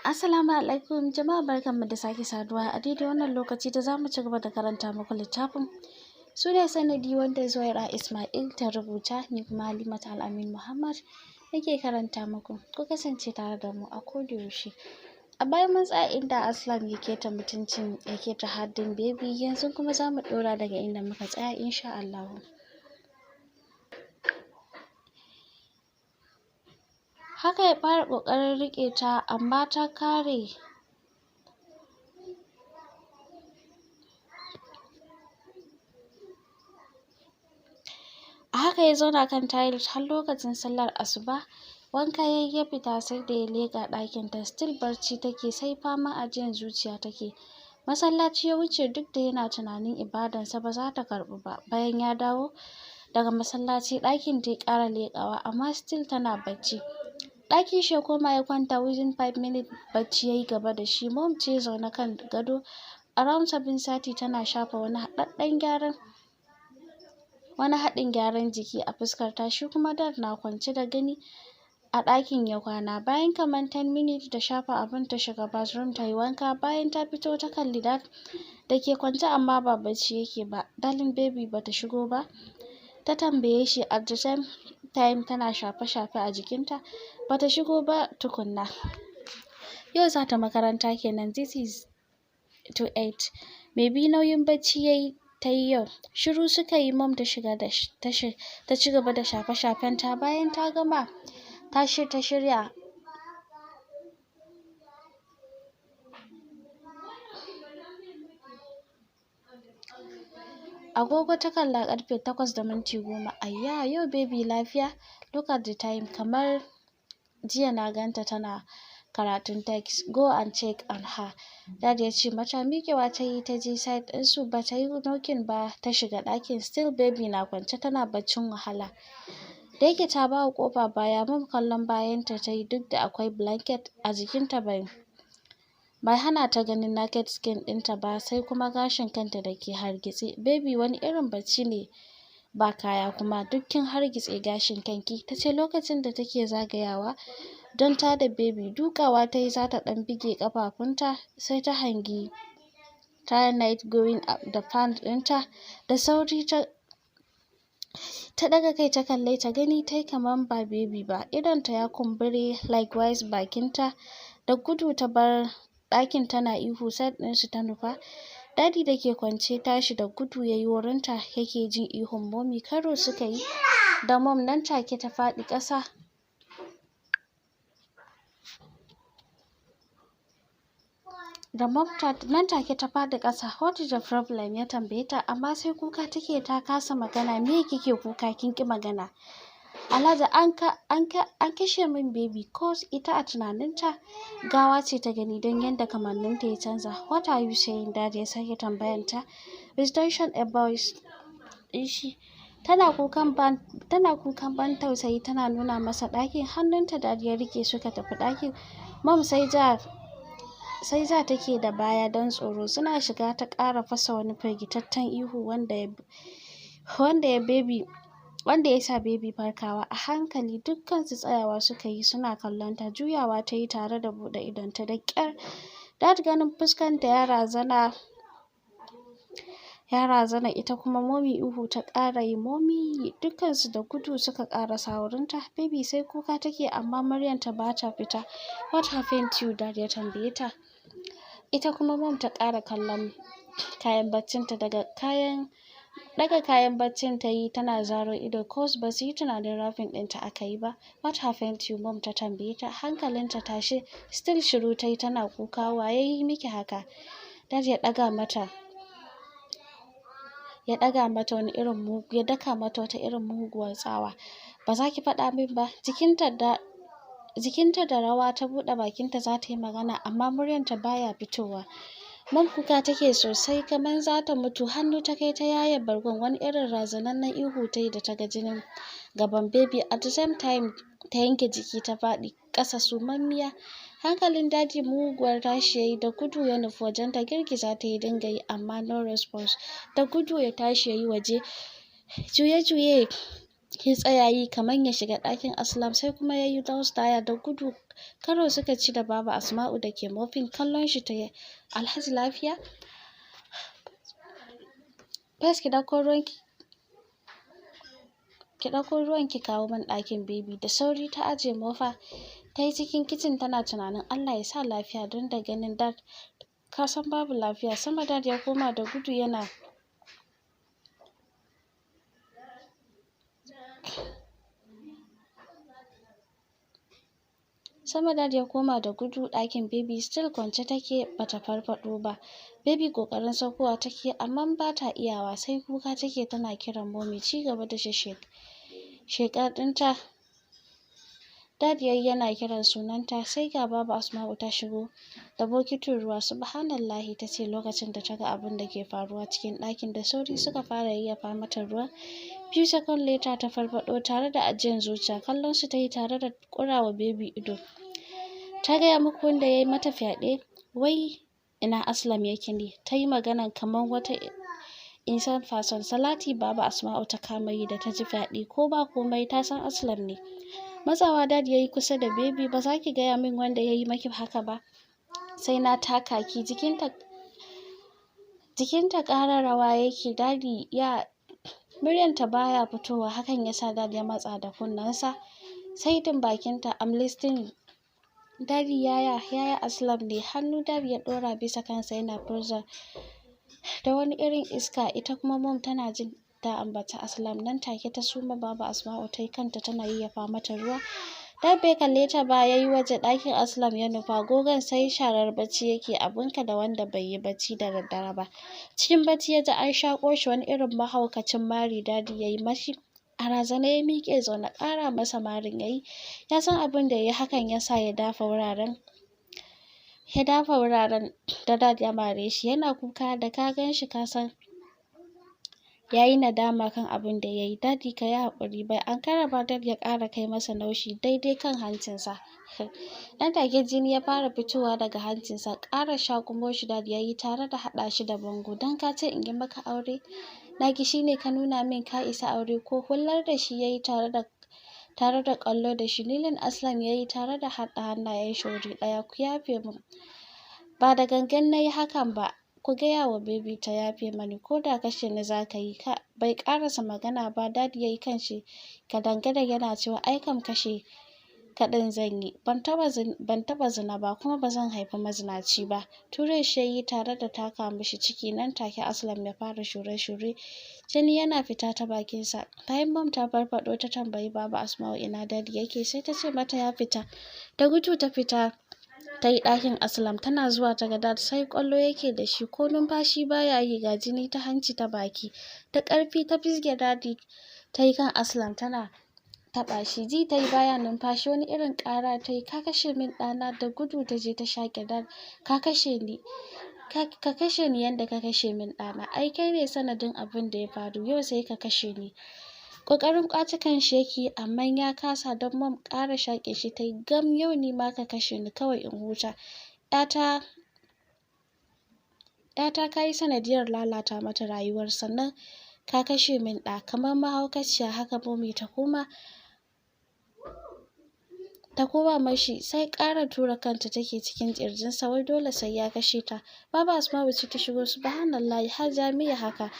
Assalamu alaikum jama'a, barkanmu da sake saduwa a daidai wannan lokaci da zamu ci gaba da karanta muku littafin Su ne Sanadi, wanda Zuwaira Ismail ta rubuta, ni kuma Halimatu Al'amin Muhammad nake karanta muku. Ku kasance tare da mu a koda yaushe. A baya mun tsaya inda Aslam ya keta mutuncin, ya keta haddin Baby. Yanzu kuma zamu ɗora daga inda muka tsaya, insha Allahu. Haka ya fara ƙoƙarin riƙe ta, amma ta kare. A haka ya zauna kan tiles har lokacin sallar asuba. Wanka yayi ya fita, sai da ya leƙa ɗakin ta, still barci take, sai faman ajiyan zuciya take. Masallaci ya wuce, duk da yana tunanin ibadansa ba za ta karɓu ba. Bayan ya dawo daga masallaci, ɗakin ta ya ƙara leƙawa, amma still tana bacci. Ɗakin shi ya koma ya kwanta, within 5 minutes bacci yayi gaba da shi. Mom ce zaune kan gado around 7:30, tana shafa wani haɗaɗɗen gyaran, wani haɗin gyaran jiki a fuskar ta. Shi kuma Dad na kwance, da gani a ɗakin ya kwana. Bayan kaman 10 minutes da shafa abun, ta shiga bathroom tayi wanka. Bayan ta fito, ta kalli Dad da ke kwance, amma ba bacci yake ba. "Darling, Baby bata shigo ba?" ta tambaye shi, at the same time tana shafe-shafe a jikinta. "Bata shigo ba tukunna." Yau zata makaranta kenan. This is to eight. Maybe nauyin bacci yayi tayi yau. Shiru suka yi. Mom ta shiga da ta ta ci gaba da shafe-shafen ta. Bayan ta gama, tashi ta shirya. Agogo ta kalla, ƙarfe 8:10. "Ayya, yau Baby lafiya? Look at the time. Kamar jiya na ganta tana karatun text. Go and check on her," Dad ya ce mata. Miƙewa tayi ta je side ɗinsu, bata yi knocking ba ta shiga ɗakin. Still Baby na kwance tana baccin wahala. Da yake ta bawa ƙofa baya, Mom kallon bayanta tayi, duk da akwai blanket a jikinta bai hana ta ganin naked skin ɗinta ba, sai kuma gashin kanta da ke hargitse. "Baby, wani irin bacci ne ba kaya, kuma duk kin hargitse gashin kanki?" tace lokacin da take zagayawa don tada Baby. Dukawa tayi zata ɗan bige ƙafafunta, sai ta hangi ta night gown da pant ɗinta. Da sauri ta ɗaga kai ta kalle ta. Gani tayi kaman ba Baby ba, idonta ya kumbure, likewise bakinta. Da gudu ta bar ɗakin tana ihu, side ɗinsu ta nufa. Daddy da ke kwance tashi da gudu yayi wurinta, yake jin ihun Mommy. Karo suka yi da Mom, nan take ta faɗi ƙasa. Da Mom nan take ta faɗi ƙasa. "What is the problem?" ya tambaye ta, amma sai kuka take, ta kasa magana. "Me kike kuka kin ƙi magana?" "Alhaji, an kashe min Baby." 'Cause ita a tunaninta gawa ce ta gani, don yanda kamanninta ya canza. "What are you saying?" Dad ya sake tambayanta with tension a voice ɗin shi. Tana kukan ban tausayi, tana nuna masa ɗakin. Hannunta Dad ya riƙe suka tafi ɗakin. Mom sai ja take da baya don tsoro. Suna shiga ta ƙara fasa wani firgitaccen ihu wanda ya sa Baby farkawa a hankali. Dukkansu tsayawa suka yi suna kallon ta. Juyawa ta yi tare da buɗe idonta da ƙyar. Dad ganin fuskanta ya razana, ita kuma Mommy ihu ta ƙara yi, "Mommy!" Dukkansu da gudu suka ƙarasa wurinta. Baby sai kuka take, amma muryarta bata fita. "What happened to you?" Dad ya tambaye ta. Ita kuma Mom ta ƙara kallon kayan baccinta. Daga kayan ɗaga kayan baccin tayi tana zaro ido, 'cause basu yi tunanin raping ɗinta aka yi ba. "What happened to you?" Mom ta tambaye ta, hankalinta tashe. Still shiru tayi tana kuka. "Wa yayi miki haka?" Dad ya ɗaga mata wani irin mugu, ya daka mata wata irin muguwar tsawa. "Ba za ki faɗa min ba?" Jikinta da rawa ta buɗe bakinta za ta yi magana, amma muryarta baya fitowa. Mom kuka take sosai kamar za ta mutu. Hannu ta kai ta yaye bargon. Wani irin razanannen ihu tayi da ta ga jinin gaban Baby. At the same time ta yanke jiki ta faɗi ƙasa sumammiya. Hankalin Daddy muguwar tashi yayi, da gudu ya nufi wajenta. Girgiza ta ya dinga yi, amma no response. Da gudu ya tashi yayi waje. Juye-juye Ya tsaya yi kamar ya shiga ɗakin Aslam, sai kuma ya yi downstairs da gudu. Karo suka ci da Baba Asma'u da ke mopping. Kallon shi ta yi. "Alhaji, lafiya?" "First ki ɗauko ruwan, ki ɗauko ruwan ki kawo min ɗakin Baby." Da sauri ta aje mopper ta yi cikin kicin, tana tunanin Allah ya sa lafiya, don da ganin Dad ka san babu lafiya. Sama Dad ya koma da gudu yana Sama Dad ya koma da gudu ɗakin Baby. Still kwance take, bata farfaɗo ba. Baby ƙoƙarin saukowa take amma bata iyawa, sai kuka take tana kiran Mommy. Ci gaba da sheƙar ɗinta Dad yayi yana kiran sunanta, sai ga Baba Asma'u ta shigo da bokitin ruwa. "Subhanallahi," tace lokacin da ta ga abin da ke faruwa cikin ɗakin. Da sauri suka fara yayyafa mata ruwa. Few seconds later ta farfaɗo tare da ajiyan zuciya. Kallon su tayi tare da ƙurawa Baby ido. "Ta gaya muku wanda yayi mata fyaɗe? Wai ina Aslam yake ne?" Ta yi maganan kamar wata insane person. Salati Baba Asma'u ta kama yi da ta ji fyaɗe, ko ba komai ta san Aslam ne. Matsawa Dad yayi kusa da Baby. "Ba za ki gaya min wanda yayi maki haka ba sai na taka ki." Jikinta ƙara rawa yake. "Daddy, ya..." Muryanta baya fitowa, hakan yasa Dad ya matsa da kunnensa saitin bakinta. "I'm listening, Daddy." Yaya, Yaya Aslam ne." Hannu Dad ya ɗora bisa kansa yana furza da wani irin iska. Ita kuma Mom tana jin ta ambaci Aslam, nan take ta suma. Baba Asma'u ta yi kanta tana yayyafa mata ruwa. Dad bai kalle ta ba, yayi waje, ɗakin Aslam ya nufa. Gogon sai sharar bacci yake, abunka da wanda bai yi bacci da daddare ba. Cikin bacci ya ji an shaƙo shi. Wani irin mahaukacin mari Daddy yayi mashi. A razane ya miƙe zaune. Ƙara masa marin yayi. Ya san abin da yayi, hakan yasa ya dafa wuraren da Dad ya mare shi. Yana kuka, da ka gan shi ka san yayi nadama kan abin da yayi. "Daddy, kayi haƙuri." Bai ankara ba Dad ya ƙara kai masa naushi daidai kan hancinsa. Nan take jini ya fara fitowa daga hancinsa. Ƙara shaƙumo shi Dad yayi tare da haɗa shi da bango. "Dan ka ce in yi maka aure naki, shine ka nuna min ka isa aure ko?" Hullar da shi yayi tare da ƙwallo da shi. Kneeling Aslam yayi tare da haɗa hannayen shi wuri ɗaya. "Ku yafe min, ba da gangan nayi hakan ba. Ku gaya wa Baby ta yafe mani. Ko da kashe ni zaka yi ka..." Bai ƙarasa magana ba Dad yayi kanshi gadan-gadan yana cewa, "Ai kam kashe ka ɗin zan yi. Ban taɓa zina ba, kuma bazan haifi mazinaci ba." Ture shi yayi tare da taka mishi ciki. Nan take Aslam ya fara shure-shure, jini yana fita ta bakinsa. Bayan Mom ta farfaɗo, ta tambayi Baba Asma'u ina Daddy yake, sai ta ce mata ya fita. Da gudu ta fita ta yi ɗakin Aslam. Tana zuwa ta ga Dad sai ƙwallo yake da shi, ko numfashi baya yi, ga jini ta hanci ta baki. Da ƙarfi ta fisge Daddy ta yi kan Aslam tana taɓa shi. Ji ta yi baya numfashi. Wani irin ƙara ta yi, "Ka kashe min ɗana!" Da gudu ta je ta shaƙe Dad. "Ka kashe ni, ka kashe ni yanda ka kashe min ɗana. Ai kai ne sanadin abin da ya faru yau, sai ka kashe ni." Ƙoƙarin ƙwace kanshi yake amma ya kasa, don Mom ƙara shaƙe shi tayi gam. "Yau ni ma ka kashe ni kawai in huta. Ƴata, ƴata kayi sanadiyar lalata mata rayuwar, sannan ka kashe min ɗa." Kamar mahaukaciya haka Mommy ta koma mashi, sai ƙara tura kanta take cikin ƙirjinsa, wai dole sai ya kashe ta. Baba Asma'u ce ta shigo. "Subhanallahi, Hajiya, meye haka?"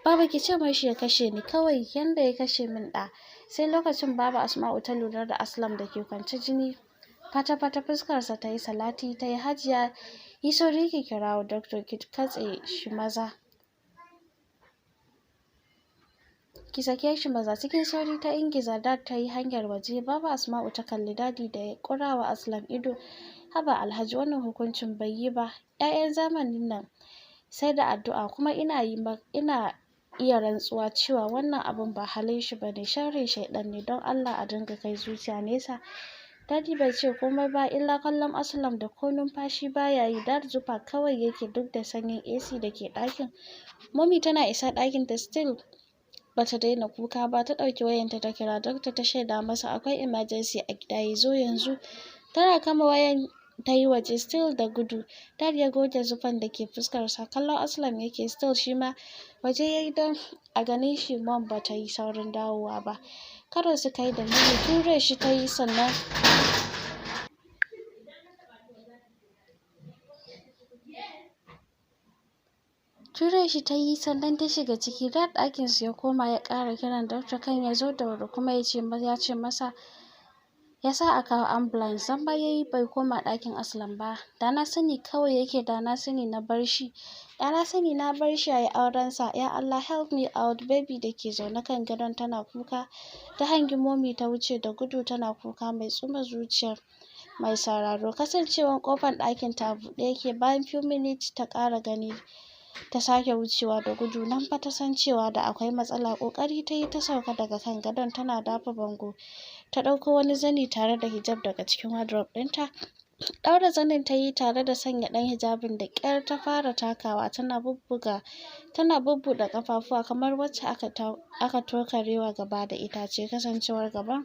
"Baba, ki ce mashi ya kashe ni kawai yanda ya kashe min ɗa." Sai lokacin Baba Asma'u ta lura da Aslam da ke kwance jini fata-fata fuskarsa. Ta yi salati ta yi, "Hajiya, yi sauri ki kirawo doctor, ki katse shi maza, ki sake shi maza." Cikin sauri ta ingiza Dad ta yi hanyar waje. Baba Asma'u ta kalli Daddy da ya ƙurawa Aslam ido. "Haba Alhaji, wannan hukuncin bai yi ba. 'Ya'yan zamanin nan sai da addu'a, kuma ina iya rantsuwa cewa wannan abun ba halin shi bane, sharrin shaiɗan ne. Don Allah a dinga kai zuciya nesa." Daddy bai ce komai ba illa kallon Aslam da ko numfashi baya yi. Dad zufa kawai yake duk da sanyin AC da ke ɗakin. Mommy tana isa ɗakin ta, still bata daina kuka ba. Ta ɗauki wayanta ta kira doctor, ta shaida masa akwai emergency a gida, ya zo yanzu. Tana kama wayan ta yi waje still da gudu. Dad ya goge zufan da ke fuskarsa. Kallon Aslam yake still. Shi ma waje ya yi don a ganin shi Mom bata yi saurin dawowa ba. Karo suka yi da Mommy, ture shi tayi sannan ture shi tayi sannan ta shiga ciki. Dad ɗakin su ya koma ya ƙara kiran doctor kan ya zo da wuri, kuma yace masa ya sa a kawo ambulance. Zama yayi bai koma ɗakin Aslam ba. Da na sani kawai yake, da na sani na bar shi, da na sani na bar shi yayi auren sa. Ya Allah, help me out. Baby da ke zaune kan gadon tana kuka ta hangi Mommy ta wuce da gudu tana kuka mai tsuma zuciyar mai sauraro. Kasancewan ƙofar ɗakin ta a buɗe yake, bayan few minutes ta ƙara gani ta sake wucewa da gudu. Nan fa ta san cewa da akwai matsala. Ƙoƙari tayi ta sauka daga kan gadon tana dafa bango. Ta ɗauko wani zani tare da hijab daga cikin wardrobe ɗinta. Ɗaura zanin tayi tare da sanya ɗan hijabin. Da ƙyar ta fara takawa tana bubbuga tana bubbuɗe ƙafafuwa kamar wacce aka tokarewa gaba da itace, kasancewar gaban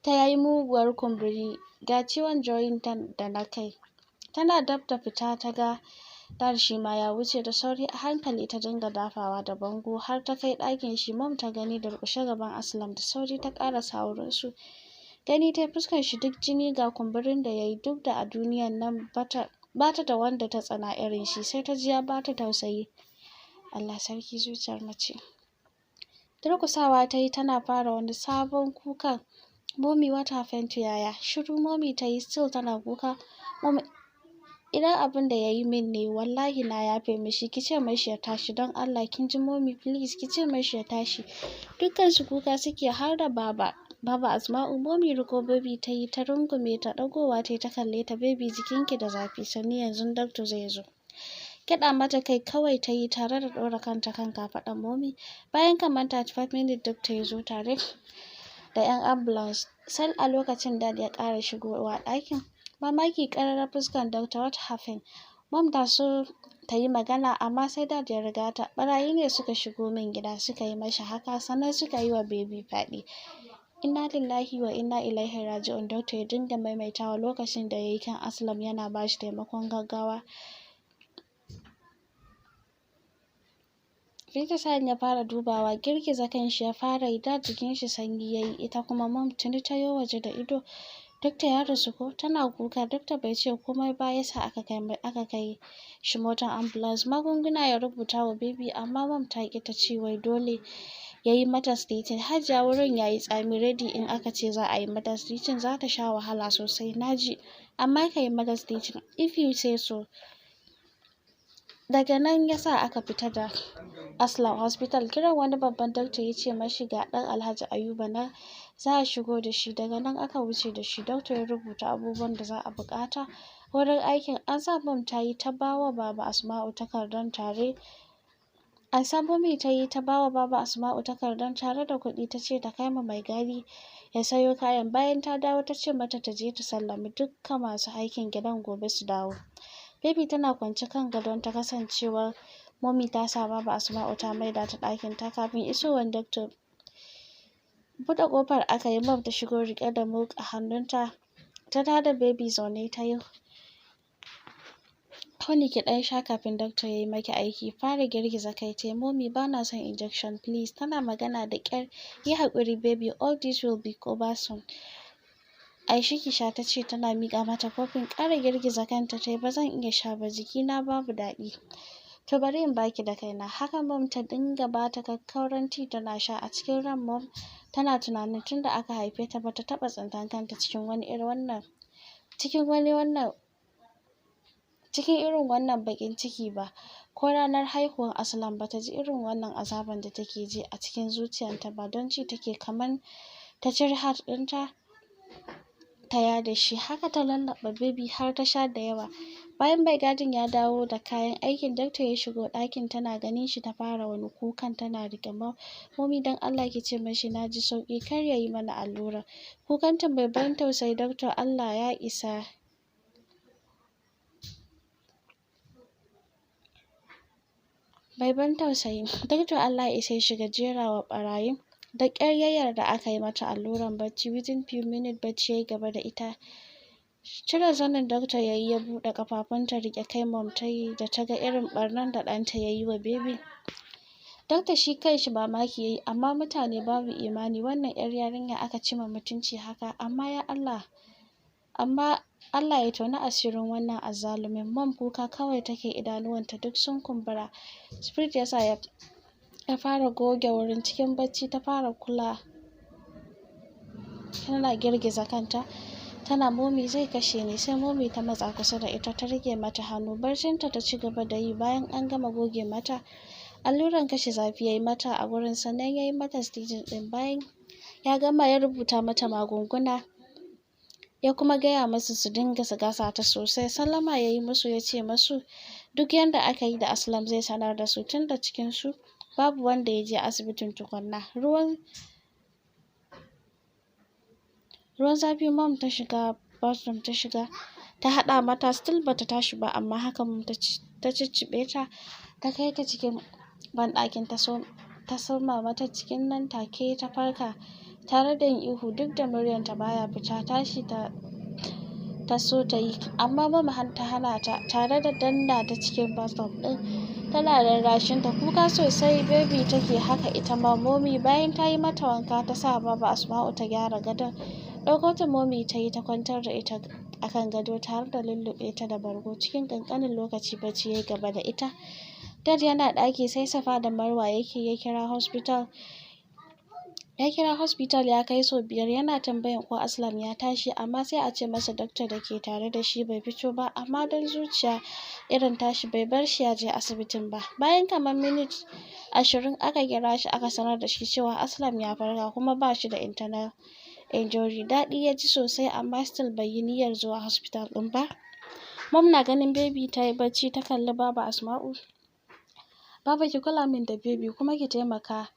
ta yayi muguwar kumburi ga ciwon joint da na kai. Tana dab da fita ta ga Dad shima ya wuce da sauri. A hankali ta dinga dafawa da bango har ta kai ɗakin shi. Mom ta gani durƙushe gaban Aslam. Da sauri ta ƙarasa wurin su. Gani tayi fuskar shi duk jini ga kumburin da yayi. Duk da a duniyan nan bata da wanda ta tsana irin shi, sai ta ji ya bata tausayi. Allah sarki zuciyar mace. Durƙusawa tayi tana fara wani sabon kukan. "Mommy, what happened to yaya?" Shiru Mommy tayi, still tana kuka. "Mommy, idan abin da yayi min ne, wallahi na yafe mishi. Ki ce mashi ya tashi, don Allah. Kin ji, Mommy? Please, ki ce mashi ya tashi." Dukkan su kuka suke har da Baba Asma'u. Mommy riko Baby tayi ta rungume ta. Ɗagowa tayi ta kalle ta. "Baby, jikinki da zafi. Sannu, yanzu doctor zai zo." Gyaɗa mata kai kawai tayi tare da ɗora kanta kan kafaɗan Mommy. Bayan kamar 35 minutes doctor ya zo tare da 'yan ambulance. Sai a lokacin Dad ya ƙara shigowa ɗakin. Mamaki ƙarara fuskan doctor. "What happened?" Mom ta so ta yi magana amma sai Dad ya riga ta. "Ɓarayi ne suka shigo min gida suka yi mashi haka, sannan suka yi wa Baby fyaɗe." "Inna lillahi wa inna ilaihi raji'un," doctor ya dinga maimaitawa lokacin da yayi kan Aslam yana bashi taimakon gaggawa. Vital sign ya fara dubawa. Girgiza kanshi ya fara yi. Dad jikin shi sanyi yayi, ita kuma Mom tuni ta yo waje da ido. "Doctor, ya rasu ko?" Tana kuka. Doctor bai ce komai ba, yasa aka kai shi motar ambulance. Magunguna ya rubuta wa Baby amma Mom ta ƙi, ta ce wai dole yayi mata stitching. "Hajiya, wurin yayi tsami ready. In aka ce za a yi mata stitching za ta sha wahala sosai." "Naji, amma ka yi mata stitching if you say so." Daga nan yasa aka fita da Aslam hospital. Kiran wani babban doctor ya ce mashi ga ɗan Alhaji Ayuba na za a shigo da shi. Daga nan aka wuce da shi. Doctor ya rubuta abubuwan da za a buƙata wurin aikin. An sa Mom tayi ta bawa Baba Asma'u takardar tare Ansa Mommy tayi ta bawa Baba Asma'u takardar tare da kuɗi, ta ce ta kai ma mai gadi ya sayo kayan. Bayan ta dawo ta ce mata ta je ta sallami dukka masu aikin gidan, gobe su dawo. Baby tana kwance kan gadon ta, kasancewar Mommy ta sa Baba Asma'u ta maida ta ɗakin ta kafin isowar doctor. Buɗe ƙofar aka yi, Mom ta shigo riƙe da milk a hannunta. Ta tada Baby zaune tayi, "Honey, ki ɗan sha kafin doctor yayi maki aiki." Fara girgiza kai tayi. "Mommy, bana son injection, please." Tana magana da ƙyar. "Yi haƙuri baby, all this will be over soon. Amshi ki sha," tace tana miƙa mata kofin. Ƙara girgiza kanta tayi. "Ba zan iya sha ba, jikina babu daɗi." "To bari in baki da kaina." Haka Mom ta dinga bata kakkauran tea tana sha. A cikin ran Mom tana tunanin tunda aka haife ta bata taɓa tsintan kanta cikin irin wannan baƙin ciki ba. Ko ranar haihuwar Aslam bata ji irin wannan azaban da take ji a cikin zuciyarta ba, don ji take kaman ta cire heart ɗinta ta yada shi. Haka ta lallaɓa Baby har ta sha da yawa. Bayan mai gadin ya dawo da kayan aikin, doctor ya shigo ɗakin. Tana ganin shi ta fara wani kukan tana riƙe "Mommy, don Allah ki ce mashi na ji sauƙi, kar ya yi mana allura." Kukanta mai ban tausayi. Doctor Allah ya isa mai ban tausayi. Doctor Allah ya isa ya shiga jerawa ɓarayin. Da ƙyar ya yarda aka yi mata alluran bacci. Within few minutes bacci yayi gaba da ita. Cire zanin doctor yayi ya buɗe ƙafafunta. Riƙe kai Mom tayi da ta ga irin ɓarnan da ɗanta yayi wa Baby. Doctor shi kanshi mamaki yayi, amma mutane babu imani, wannan ƴar yarinya aka ci ma mutunci haka? Amma ya Allah, amma Allah ya toni asirin wannan azzalumin. Mom kuka kawai take, idanuwanta duk sun kumbura. Spirit yasa ya fara goge wurin. Cikin bacci ta fara kula, tana girgiza kanta tana, "Mommy, zai kashe ni." Sai Mommy ta matsa kusa da ita ta rike mata hannu. Barcinta ta ci gaba da yi. Bayan an gama goge mata, alluran kashe zafi yayi mata a gurin, sannan yayi mata stitching din. Bayan ya gama, ya rubuta mata magunguna, ya kuma gaya musu su dinga su gasa ta sosai. Sallama yayi musu, ya ce masu duk yanda aka yi da Aslam zai sanar da su, tunda cikin su babu wanda ya je asibitin tukunna. Ruwan zafi Mom ta shiga bathroom ta shiga ta haɗa mata. Still bata tashi ba, amma haka Mom ta cicciɓe ta, ta kai ta cikin banɗakin, ta soma mata cikin. Nan take ta farka tare da yin ihu, duk da muryarta baya fita. Tashi ta so ta yi, amma Mom ta hana ta tare da danna ta cikin bathtub ɗin tana rarrashin ta. Kuka sosai Baby take, haka ita ma Mommy. Bayan ta yi mata wanka, ta sa Baba Asma'u ta gyara gadon. Ɗauko ta Mommy ta yi, ta kwantar da ita akan gado tare da lulluɓe ta da bargo. Cikin ƙanƙanin lokaci bacci yayi gaba da ita. Dad yana ɗaki sai safa da marwa yake. Ya kira hospital ya kai sau biyar yana tambayan ko Aslam ya tashi, amma sai a ce masa doctor da ke tare da shi bai fito ba. Amma don zuciya irin tashi, bai bar shi ya je asibitin ba. Bayan kamar minute 20 aka kira shi, aka sanar da shi cewa Aslam ya farka kuma ba shi da internal injury. Daɗi ya ji sosai, amma still bai yi niyyar zuwa hospital ɗin ba. Mom na ganin Baby ta yi bacci, ta kalli Baba Asma'u. "Baba, ki kula min da Baby, kuma ki taimaka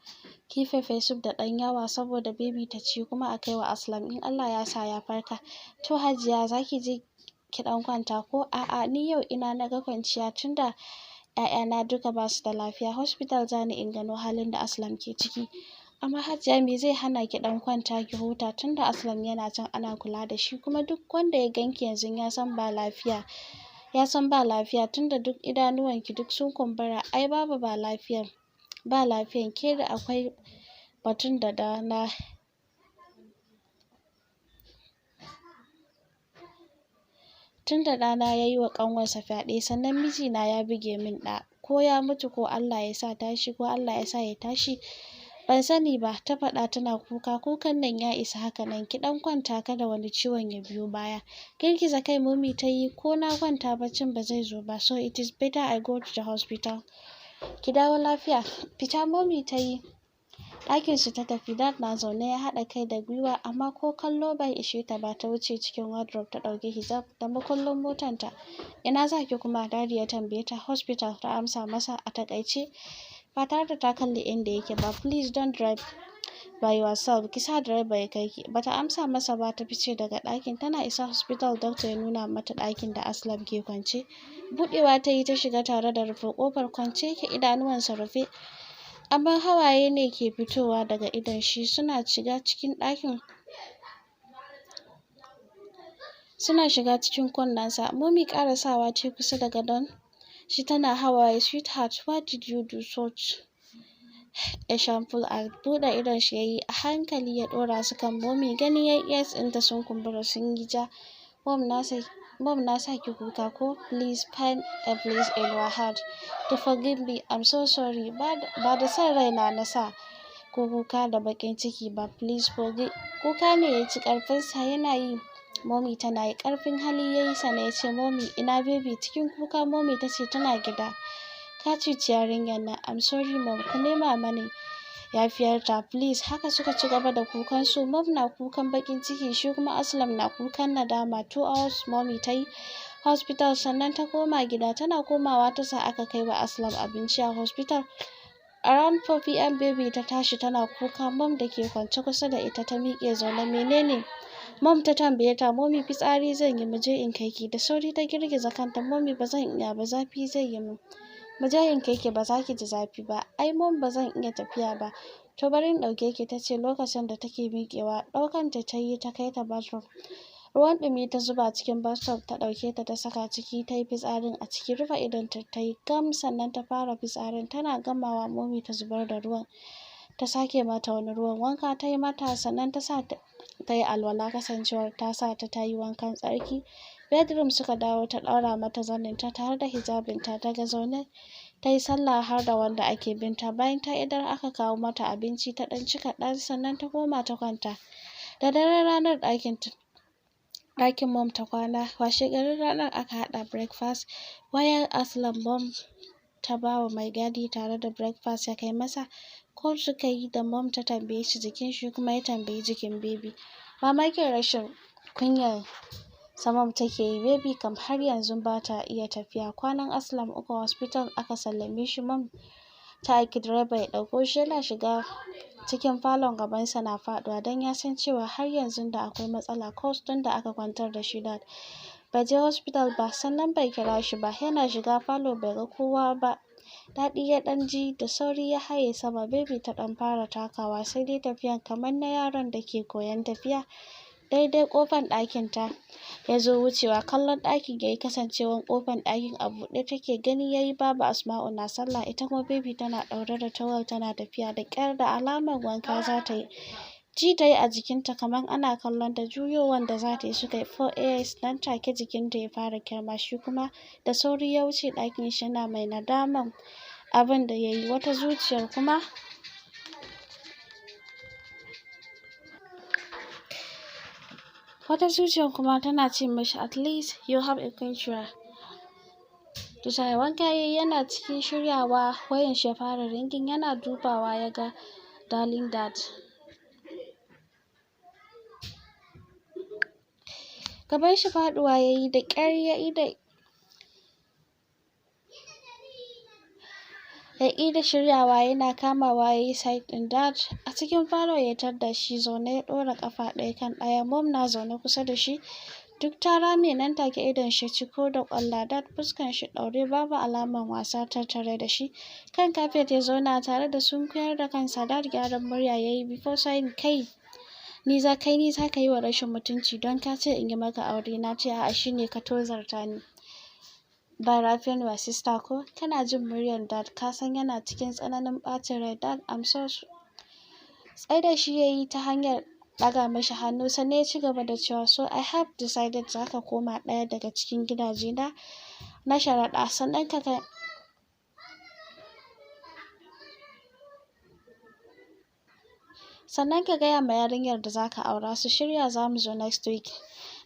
ki pepper soup da ɗan yawa saboda Baby ta ci, kuma a kai wa Aslam in Allah ya sa ya farka." "To Hajiya, zaki je ki ɗan kwanta ko?" "A'a, ni yau ina na ga kwanciya, tunda ƴaƴana duka basu da lafiya. Hospital zani in gano halin da Aslam ke ciki." "Amma Hajiya, me zai hana ki ɗan kwanta ki huta, tunda Aslam yana can ana kula da shi? Kuma duk wanda ya ganki yanzu ya san ba lafiya, tunda duk idanuwanki duk sun kumbura. Ai babu ba lafiyan ba lafiyan ke da akwai batun da dana tunda ɗana ya yi wa ƙanwarsa fyaɗe, sannan mijina ya buge min ɗa. Ko ya mutu ko Allah ya sa tashi ko Allah ya sa ya tashi, ban sani ba," ta faɗa tana kuka. "Kukan nan ya isa haka nan, ki ɗan kwanta kada wani ciwon ya biyo baya." Girgiza kai Mommy ta yi. "Ko na kwanta baccin ba zai zo ba, so it is better I go to the hospital." "Ki dawo lafiya." Fita Mommy ta yi, ɗakin su ta tafi. Dad na zaune ya haɗa kai da gwiwa, amma ko kallo bai ishe ta ba. Ta wuce cikin wardrobe ta ɗauki hijab da makullin motanta. "Ina zaki kuma?" Daddy ya tambaye ta. "Hospital," ta amsa masa a taƙaice ba tare da ta kalli inda yake ba. "Please don't drive by yourself, ki sa direba ya kai ki." Bata amsa masa ba, ta fice daga ɗakin. Tana isa hospital, doctor ya nuna mata ɗakin da Aslam ke kwance. Buɗewa ta yi ta shiga tare da rufe ƙofar. Kwance yake, idanuwansa rufe, amma hawaye ne ke fitowa daga idon shi suna shiga cikin kunnensa. Mommy ƙarasawa ta kusa da gadon shi tana hawaye. "Sweetheart, why did you do such a shameful act?" Buɗe idon shi yayi a hankali, ya ɗora su kan Mommy. Gani yayi eyes ɗinta sun kumbura sun yi ja. Mom, na sa ki kuka ko? Please find a place in your heart to forgive me. I'm so sorry. Ba da son raina na sa ko kuka da baƙin ciki ba. Please forgive. Kuka ne ya ci ƙarfinsa, yana yi Mommy tana yi. Ƙarfin hali yayi sannan ya ce, "Mommy, ina Baby?" Cikin kuka Mommy ta ce, "Tana gida." "Ka cuci yarinyar nan. I'm sorry, Mom. Ku nema mani yafiyarta, please." Haka suka ci gaba da kukan su. Mom na kukan baƙin ciki, shi kuma Aslam na kukan nadama. 2 hours Mommy ta yi hospital sannan ta koma gida. Tana komawa ta sa aka kai wa Aslam abinci a hospital. Around 4 p.m. Baby ta tashi tana kuka. Mom da ke kwance kusa da ita ta miƙe zaune. "Menene?" Mom ta tambaye ta. "Mommy, fitsari zan yi, mu je in kai ki." Da sauri ta girgiza kanta. "Mommy, ba zan iya ba, zafi zai yi min." "Mu je in kai ki, ba za ki ji zafi ba." "Ai Mom, ba zan iya tafiya ba." "To bari in ɗauke ki," ta ce lokacin da take miƙewa. Ɗaukan ta ta yi ta kai ta bathroom. Ruwan ɗumi ta zuba cikin bathtub, ta ɗauke ta ta saka ciki, tayi fitsarin a ciki. Rufe idonta tayi gam, sannan ta fara fitsarin. Tana gamawa Mommy ta zubar da ruwan, ta sake mata wani ruwan. Wanka tayi mata, sannan ta sa ta yi alwala, kasancewar ta sa ta tayi wankan tsarki. Bedroom suka dawo, ta ɗaura mata zaninta tare da hijabinta. Daga zaune tayi sallah har da wanda ake binta. Bayan ta idar, aka kawo mata abinci, ta ɗan ci kaɗan, sannan ta koma ta kwanta. Da daren ranar ɗakin Mom ta kwana. Washe garin ranar aka haɗa breakfast. Wayar Aslam Mom ta bawa mai gadi tare da breakfast ya kai masa. Call suka yi da Mom, ta tambaye shi jikin shi, kuma ya tambayi jikin Baby. Mamakin rashin kunyar sa Mom take yi. Baby kam har yanzu bata iya tafiya. Kwanan Aslam 3 hospital aka sallame shi. Mom ta aiki direba ya ɗauko shi. Yana shiga cikin falon, gabansa na faɗuwa, don ya san cewa har yanzu da akwai matsala, cause tun da aka kwantar da shi Dad bai je hospital ba, sannan bai kira shi ba. Yana shiga falo bai ga kowa ba. Daɗi ya ɗan ji. Da sauri ya haye sama. Baby ta ɗan fara takawa, sai dai tafiyan kamar na yaron da ke koyon tafiya. Daidai ƙofan ɗakin ta ya zo wucewa. Kallon ɗakin yayi, kasancewan ƙofan ɗakin a buɗe take. Gani yayi Baba Asma'u na sallah, ita kuma Baby tana ɗaure da towel tana tafiya da ƙyar, da alamar wanka za ta yi. Ji tayi a jikinta kamar ana kallon ta. Juyowan da za ta yi suka yi four eyes. Nan take jikinta ya fara kyarma. Shi kuma da sauri ya wuce ɗakin shi, yana mai nadaman abin da yayi. Wata zuciyar kuma tana ce mashi, "At least you have a conscience to say." Wanka yayi, yana cikin shiryawa wayan shi ya fara ringing. Yana dubawa ya ga darling Dad. Gaban shi faɗuwa yayi. Da ƙyar ya ida shiryawa, yana kamawa yayi side ɗin Dad. A cikin falo ya tadda shi zaune, ya ɗora ƙafa ɗaya kan ɗaya. Mom na zaune kusa da shi, duk ta rame. Nan take idon shi ciko da ƙwalla. Dad fuskan shi ɗaure, babu alaman wasa tattare da shi. Kan kafet ya zauna tare da sunkuyar da kansa. Dad gyaran murya yayi before saying, "Kai ni za kai ni zaka yi wa rashin mutunci? Don ka ce in yi maka aure na ce a'a, shine ka tozarta ni by raping your sister ko?" Kana jin muryar Dad ka san yana cikin tsananin ɓacin rai. "Dad, I'm so..." Tsaida shi yayi ta hanyar ɗaga mashi hannu, sannan ya ci gaba da cewa, "So I have decided, zaka koma ɗaya daga cikin gidaje na na sharaɗa, sannan ka gaya ma yarinyar da zaka aura su shirya, zamu zo next week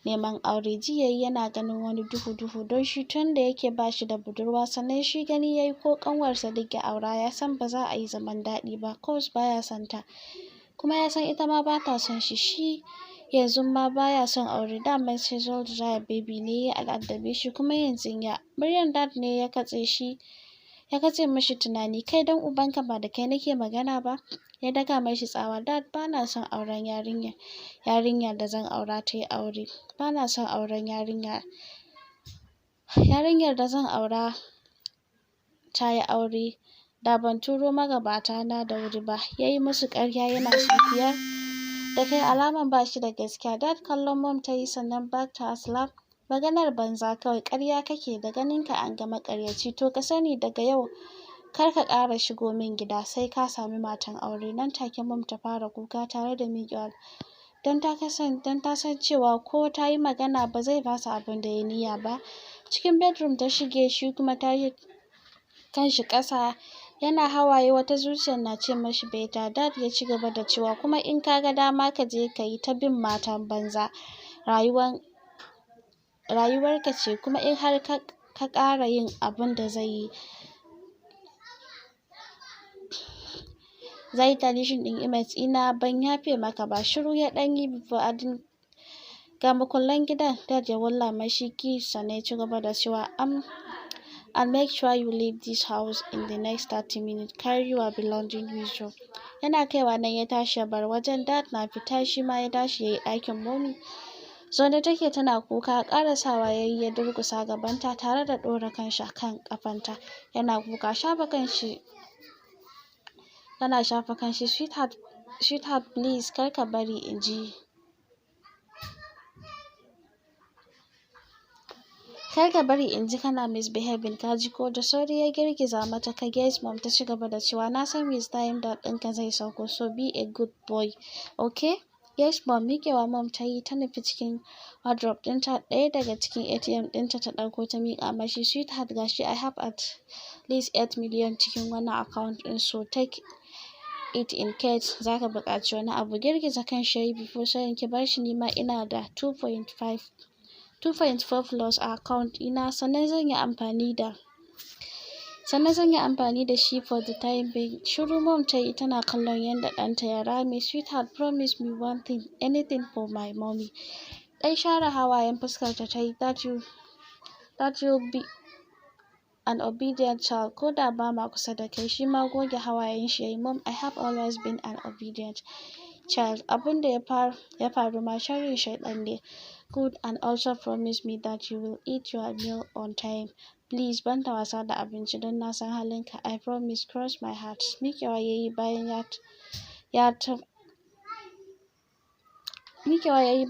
neman aure." Ji yayi yana ganin wani duhu duhu, don shi tun da yake bashi da budurwa, sannan shi gani yayi ko ƙanwar Sadiq ya aura, ya san ba za a yi zaman daɗi ba, cause baya son ta, kuma ya san ita ma bata son shi. Shi yanzu ma baya son aure, daman sexual desire Baby ne ya addabe shi, kuma yanzu ya... Muryar Dad ne ya katse shi, ya katse mashi tunani. "Kai, dan ubanka, ba da kai nake magana ba!" Ya daka mashi tsawa. "Dad, bana son auren yarinya. Yarinya da zan aura tayi aure. Bana son auren yarinya. Yarinyar da zan aura tayi aure. Da ban turo magabata na da wuri ba, yayi musu ƙarya." Yana sunkuyar da kai, alaman bashi da gaskiya. Dad kallon Mom tayi, sannan back to Aslam. "Maganar banza kawai, ƙarya kake, da ganinka an ga maƙaryaci. To ka sani, daga yau kar ka ƙara shigo min gida sai ka sami matan aure." Nan take Mom ta fara kuka tare da miƙewa, don ta san cewa ko ta yi magana ba zai fasa abin da ya niyya ba. Cikin bedroom ta shige, shi kuma ta yi kanshi ƙasa yana hawaye. Wata zuciyar na ce mashi better. Dad ya ci gaba da cewa, "Kuma in ka ga dama ka je ka yi ta bin matan banza, rayuwarka ce. Kuma in har ka ƙara yin abun da zai tarnishing ɗin image ɗina, ban yafe maka ba." Shiru ya ɗan yi before adding, "Ga makullan gidan." Dad ya wulla mashi key, sannan ya ci gaba da cewa, "And make sure you leave this house in the next 30 minutes. Carry your belongings with you." Yana kaiwa nan ya tashi ya bar wajen. Dad na fita shi ma ya tashi yayi ɗakin Mommy. Zaune take tana kuka. Ƙarasawa yayi ya durƙusa gabanta tare da ɗora kanshi a kan ƙafanta yana kuka, shafa kanshi, tana shafa kanshi. "Sweetheart, sweetheart, please, kar ka bari in ji Kar ka bari in ji kana misbehaving, ka ji ko?" Da sauri ya girgiza mata kai. "Yes, Mom," ta ci gaba da cewa, "Na san with time dad ɗinka zai sauko, so be a good boy, okay?" "Yes, Mom." Miƙewa Mom ta yi ta nufi cikin wardrobe ɗinta, ɗaya daga cikin ATM ɗinta ta ɗauko ta miƙa mashi. "Sweetheart, gashi, I have at least 8 million cikin wannan account ɗin, so take it in case zaka buƙaci wani abu." Girgiza kanshi yayi before saying, "Ki bar shi, nima ina da 2.5 2.4 plus a account ɗina, sannan zan yi amfani da shi for the time being." Shiru Mom ta yi tana kallon yadda ɗanta ya rame. "Sweetheart, promise me one thing." "Anything for my mommy." Ɗan share hawayen fuskarta ta yi. That you'll be an obedient child ko da ba ma kusa da kai." Shi ma goge hawayen shi yayi. "Mom, I have always been an obedient child. Abun da ya faru ma sharrin shaiɗan ne." "Good, and also promise me that you will eat your meal on time, please. Banda wasa da abinci don na san halinka." "I promise, cross my heart." Miƙewa yayi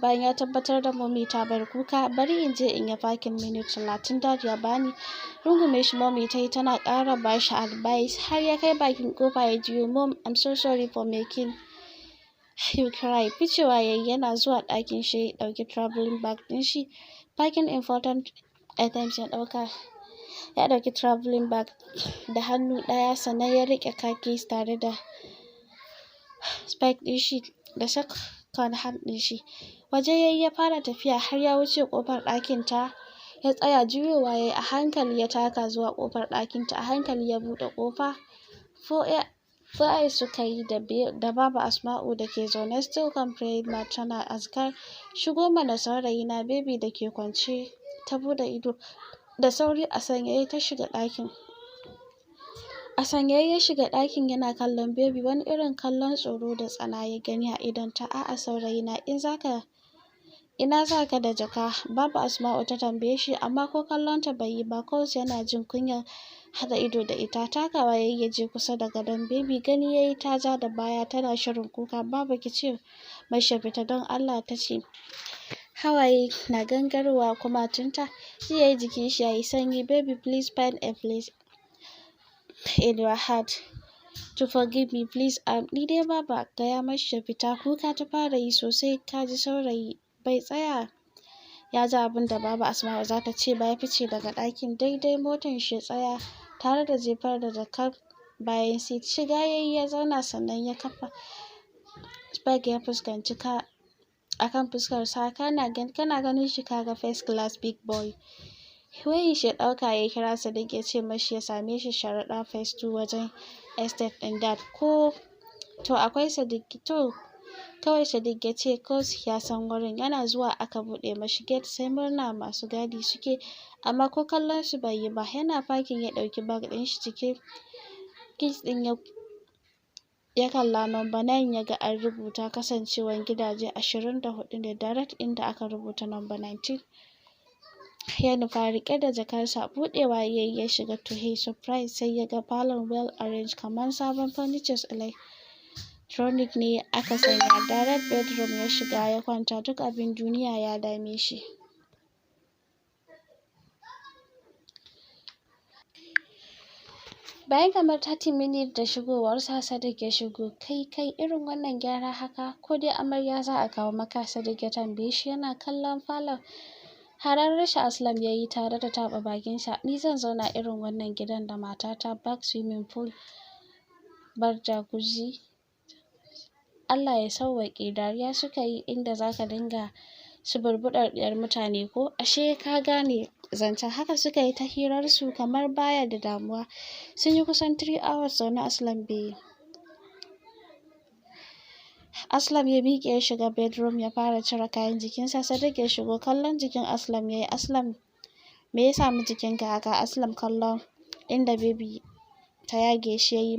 bayan ya tabbatar da Mommy ta bar kuka. "Bari in je in yi parking, minute 30 Dad ya bani." Rungume shi Mommy ta yi tana ƙara bashi advice har ya kai bakin ƙofa ya juyo. "Mom, I'm so sorry for making you cry." Ficewa yayi, yana zuwa ɗakin shi ya ɗauki travelling bag ɗin shi. Packing important items ya ɗauka. Ya ɗauki travelling bag da hannu ɗaya, sannan ya riƙe car keys tare da spec ɗin shi da second hand ɗin shi. Waje yayi ya fara tafiya, har ya wuce ƙofar ɗakin ta ya tsaya. Juyowa yayi a hankali ya taka zuwa ƙofar ɗakin ta, a hankali ya buɗe ƙofa. Four eyes suka yi da Baba Asma'u da ke zaune still kan praying mat tana azkar. "Shigo mana, saurayina." Baby da ke kwance ta buɗe ido da sauri, a sanyaye ta shiga ɗakin. A sanyaye ya shiga ɗakin yana kallon Baby, wani irin kallon tsoro da tsana ya gani a idonta. "A'a, saurayina, in zaka ina zaka da jaka?" Baba Asma'u ta tambaye shi, amma ko kallonta bai yi ba, cause yana jin kunyar haɗa ido da ita. Takawa yayi ya je kusa da gadon Baby, gani yayi ta ja da baya tana shirin kuka. "Baba, ki ce mashi ya fita don Allah," ta ce, hawaye na gangarowa kumatunta. Ji yayi jikin shi yayi sanyi. "Baby, please find a place in your heart to forgive me, please." Ni dai, Baba, gaya mashi ya fita." Kuka ta fara yi sosai. "Kaji, saurayi." Bai tsaya ya ji abin da Baba Asma'u za ta ce ba, ya fice daga ɗakin. Daidai motan shi ya tsaya tare da jefar da jakar bayan seat. Shiga yayi ya zauna, sannan ya kafa spec ya fuskanci ka akan fuskar sa. Kana ganin shi kaga first class big boy. Wayan shi ya ɗauka ya kira Sadiq, ya ce mashi ya same shi Sharaɗa Phase 2, wajen estate ɗin Dad. "Ko to akwai Sadiq." "To kawai," Sadiq ya ce, cause ya san wurin. Yana zuwa aka buɗe mashi gate, sai murna masu gadi suke, amma ko kallon su bai yi ba. Yana parking ya ɗauki bag ɗin shi, cikin keys ɗin ya kalla, number 9 ya ga an rubuta. Kasancewan gidaje 24 ne, direct inda aka rubuta number 19 ya nufa, riƙe da jakarsa. Buɗewa yayi ya shiga. To his surprise, sai ya ga falon well arranged, kamar sabon furnitures, electronic ne aka sanya. Direct bedroom ya shiga ya kwanta, duk abin duniya ya dame shi. Bayan kamar 30 minutes da shigowarsa, Sadiq ya shigo. "Kai kai, irin wannan gyara haka, ko dai amarya za a kawo maka?" Sadiq ya tambaye shi yana kallon falon. Hararar shi Aslam ya yi tare da taɓa bakinsa. "Ni zan zauna irin wannan gidan da matata, back swimming pool bar jacuzzi? Allah ya sauwaƙe." Dariya suka yi. "Inda zaka dinga suburbuɗar ɗiyar mutane ko? Ashe ka gane zancen." Haka suka yi ta hirarsu kamar baya da damuwa. Sun yi kusan 3 hours zaune. Aslam ya miƙe ya shiga bedroom ya fara cire kayan jikinsa. Sadiq ya shigo, kallon jikin Aslam ya yi. "Aslam, me ya samu jikinka haka?" Aslam kallon inda Baby ta yage shi ya yi.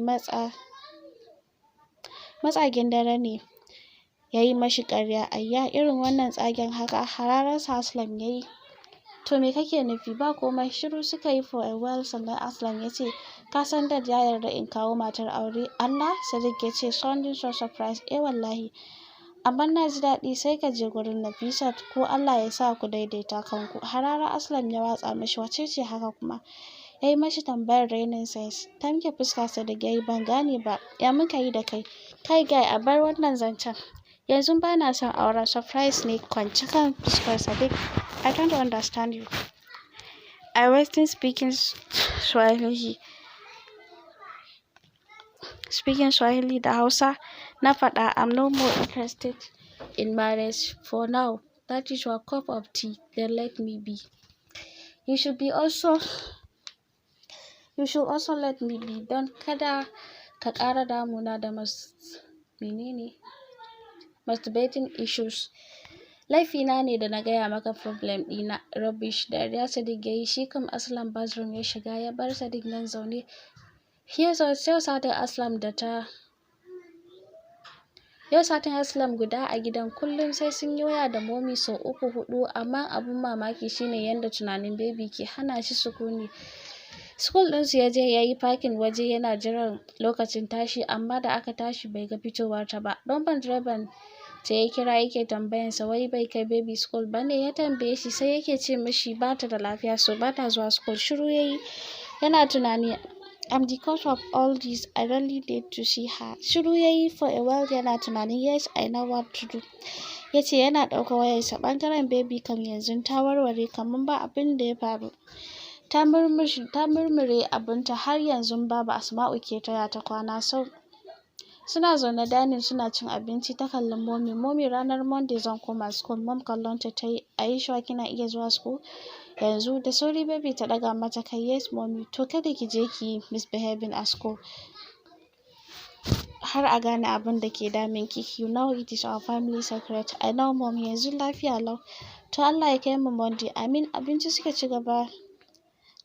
Matsagin dare ne ya yi mashi ƙarya. "Ayya, irin wannan tsagen haka?" Hararsa Aslam ya yi. "To me kake nufi?" "Ba komai." Shiru suka yi for a while, sannan Aslam ya ce, "Ka san Dad ya yarda in kawo matar aure." "Allah?" Sadiq ya ce, sounding so surprised. "Eh wallahi." Amma na ji daɗi, sai ka je gurin Nafisat ko Allah ya sa ku daidaita kanku. Harara Aslam ya watsa mishi. Wace ce haka kuma? Ya yi mashi tambayar rainin sense. Tamke fuska Sadiq ya yi. Ban gane ba, ya muka yi da kai? Kai guy, a bar wannan zancen yanzu, ba na son auren. Surprise ne kwance kan fuskar Sadiq. I don't understand you. I wasn't speaking Swahili, da Hausa na faɗa. I'm no more interested in marriage for now. That is your cup of tea, then let me be. You should also let me be, don kada ka ƙara damuna da mas menene masturbating issues. Laifina ne da na gaya maka problem ɗina? Rubbish. Dariya Sadiq ya yi. Shi kam Aslam bathroom ya shiga ya bar Sadiq nan zaune. Yau satin Aslam da ta Yau satin Aslam guda a gidan. Kullum sai sun yi waya da Mommy sau uku, huɗu, amma abun mamaki shine yanda tunanin Baby ke hana shi sukuni. School ɗinsu ya je ya yi parking waje yana jiran lokacin tashi, amma da aka tashi bai ga fitowar ta ba. Lambar direban ta ya kira yake tambayansa wai bai kai Baby school ba ne. Ya tambaye shi, sai yake ce mishi bata da lafiya, so bata zuwa school. Shiru yayi yana tunani. I'm the cause of all this. I really need to see her. Shiru yayi for a while yana tunanin. Yes, I know what to do, yace yana ɗaukar wayarsa. Ɓangaren Baby kam yanzu ta warware kamar ba abin da ya faru. Ta murmure abinta. Har yanzu Baba Asma'u ke taya ta kwana. Sau suna zaune dining suna cin abinci ta kalli Mommy. Mommy, ranar Monday zan koma school. Mom kallon ta tayi. Are you sure kina iya zuwa school yanzu? Da sauri Baby ta ɗaga mata kai. Yes, Mommy. To kada ki je ki yi misbehaving a school har a gane abin da ke damun ki. You know it is our family secret. I know, Mom, yanzu lafiya lau. To Allah ya kai mu Monday. Amin. Abinci suka ci gaba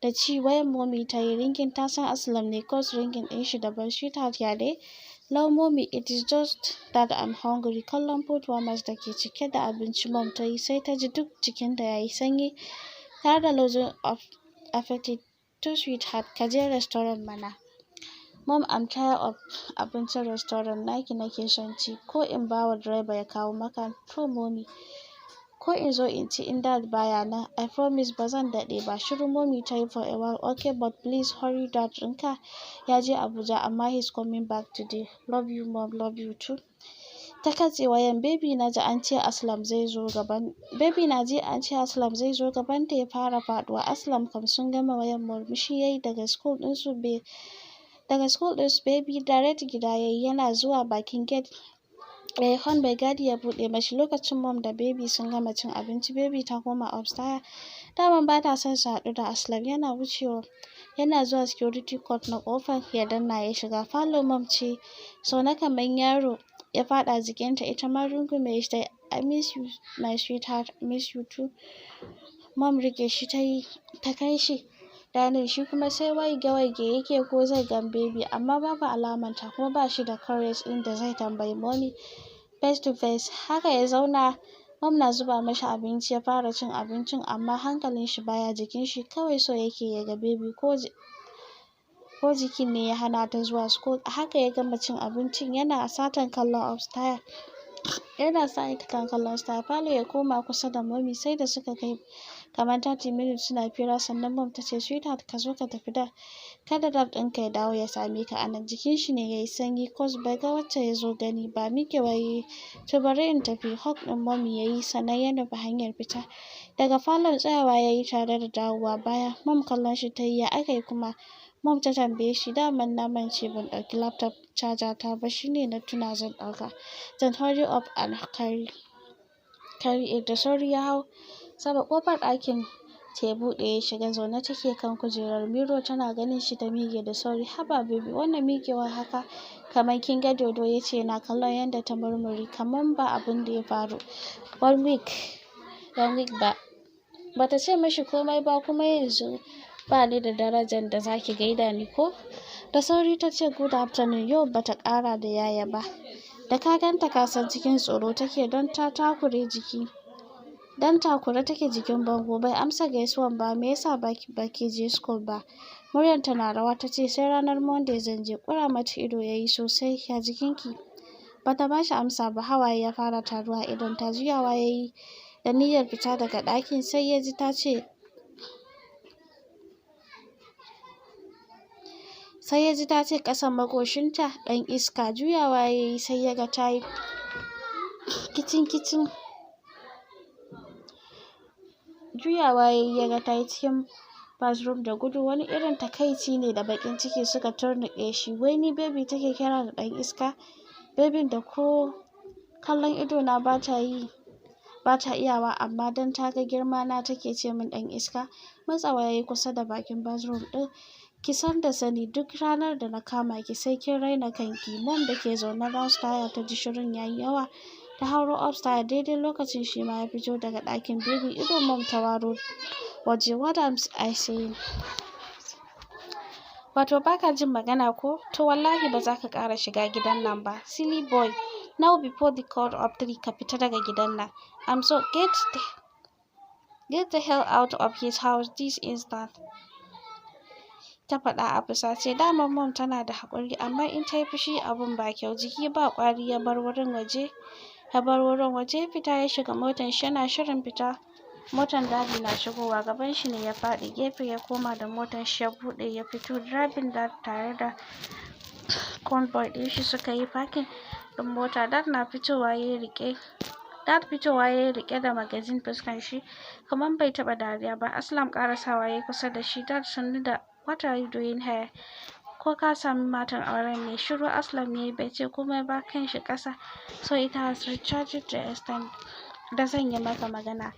da ci, wayan Mommy ta yi ringing. Ta san Aslam ne, cause ringing ɗin shi daban. Sweetheart, ya dai? Lau, Mommy, it is just that I'm hungry. Kallon food warmers da ke cike da abinci Mom ta yi, sai ta ji duk jikinta ya yi sanyi tare da losing of appetite. To sweetheart, ka je restaurant mana. Mom, I'm tired of abincin restaurant, naki nake son ci. Ko in bawa direba ya kawo maka? To Mommy, ko in zo in ci in Dad baya nan? I promise ba zan daɗe ba. Shiru Mommy ta yi for a while. Okay, but please hurry. Dad ɗinka ya je Abuja, amma he's coming back today. Love you, Mom. Love you too. Ta katse wayan. Baby na ji an ce Aslam zai zo, gaban ta ya fara faɗuwa. Aslam kam sun gama wayan murmushi yayi. Daga school ɗinsu Baby direct gida yayi. Yana zuwa bakin gate yayi horn, mai gadi ya buɗe mashi. Lokacin Mom da Baby sun gama cin abinci, Baby ta koma upstairs, daman bata son su haɗu da Aslam. Yana wucewa, yana zuwa security code na ƙofar ya danna ya shiga. Falo Mom ce zaune kamar yaro ya faɗa jikinta, ita ma rungume shi tayi. I miss you, my sweetheart. Miss you too, Mom. Riƙe shi tayi ta kai shi dining, shi kuma sai waige-waige yake ko zai gan Baby, amma babu alamanta, kuma ba shi da courage ɗin da zai tambayi Mommy face to face. Haka ya zauna, Mom na zuba mashi abinci ya fara cin abincin, amma hankalin shi baya jikin shi, kawai so yake ya ga Baby, ko jikin ne ya hana ta zuwa school. A haka ya gama cin abincin yana satan kallon upstairs. Yana satan kallon upstairs. Falo ya koma kusa da Mommy. Sai da suka kai kamar 30 minutes suna fira sannan Mom ta ce, sweetheart, ka zo ka tafi da kada Dad ɗinka ya dawo ya same ka a nan. Jikin shi ne yayi sanyi, cause bai ga wacce ya zo gani ba. Miƙewa yayi. To bari in tafi. Hug ɗin Mommy yayi sannan ya nufi hanyar fita daga falon. Tsayawa yayi tare da dawowa baya. Mom kallon shi tayi. Ya aka yi kuma, Mom ta tambaye shi. Daman na mance ban ɗauki laptop charger ta ba, shine na tuna zan ɗauka. Then hurry up and carry it. Da sauri ya hau sama. Ƙofar ɗakin ta ya buɗe ya shiga. Zaune take kan kujerar mirror, tana ganin shi ta miƙe da sauri. Haba Baby, wannan miƙewar haka kamar kin ga dodo, yace yana kallon yadda ta murmure kamar ba abun da ya faru one week ba. Bata ce mashi komai ba. Kuma yanzu ba ni da darajar da zaki gaida ni ko? Da sauri ta ce, good afternoon. Yau bata ƙara da yaya ba. Da ka ganta ka san cikin tsoro take, don ta takure jiki, dan takure take jikin bango. Bai amsa gaisuwan ba. Me yasa baki je school ba? Muryarta na rawa ta ce, sai ranar Monday zan je. Ƙura mata ido yayi sosai. Ya jikinki? Bata bashi amsa ba. Hawaye ya fara taruwa a idonta. Juyawa yayi da niyyar fita daga ɗakin, sai ya ji ta ce sai ya ji ta ce ƙasan maƙoshinta, "Ɗan iska." Juyawa yayi, sai ya ga ta yi kicin kicin juyawa yayi, ya ga ta yi cikin bathroom da gudu. Wani irin takaici ne da baƙin ciki suka turnuƙe shi. Wai ni Baby take kira da ɗan iska? Babyn da ko kallon ido na bata yi, bata iyawa, amma dan ta ga girma na take ce min ɗan iska. Matsawa yayi kusa da bakin bathroom ɗin. "Ki san da sani, duk ranar da na kama ki, sai kin raina kanki." Mom da ke zaune downstairs ta ji shirun yayi yawa, ta hauro upstairs daidai lokacin shi ma ya fito daga ɗakin Baby. Ido Mom ta waro waje. "What am I saying? Wato baka jin magana ko? To wallahi ba za ka ƙara shiga gidan nan ba. Silly boy. Now, before the count of three, ka fita daga gidan nan. I'm so get the hell out of his house this instant," ta faɗa a fusace. Daman Mom tana da haƙuri, amma in ta yi fushi abun ba kyau. Jiki ba ƙwari ya bar wurin waje ya bar wurin waje. Fita ya shiga motan shi. Yana shirin fita, motan Daddy na shigowa. Gaban shi ne ya faɗi. Gefe ya koma da motan shi, ya buɗe ya fito. Driving Dad tare da convoy ɗin shi suka yi parking ɗin mota. Dad fitowa yayi riƙe da magazine, fuskan shi kamar bai taɓa dariya ba. Aslam ƙarasawa yayi kusa da shi. "Dad, sannu da. What are you doing here? Ko ka sami matan auren ne?" Shiru Aslam yayi, bai ce komai ba, kan shi ƙasa. "So it has reached the extent da zan yi maka magana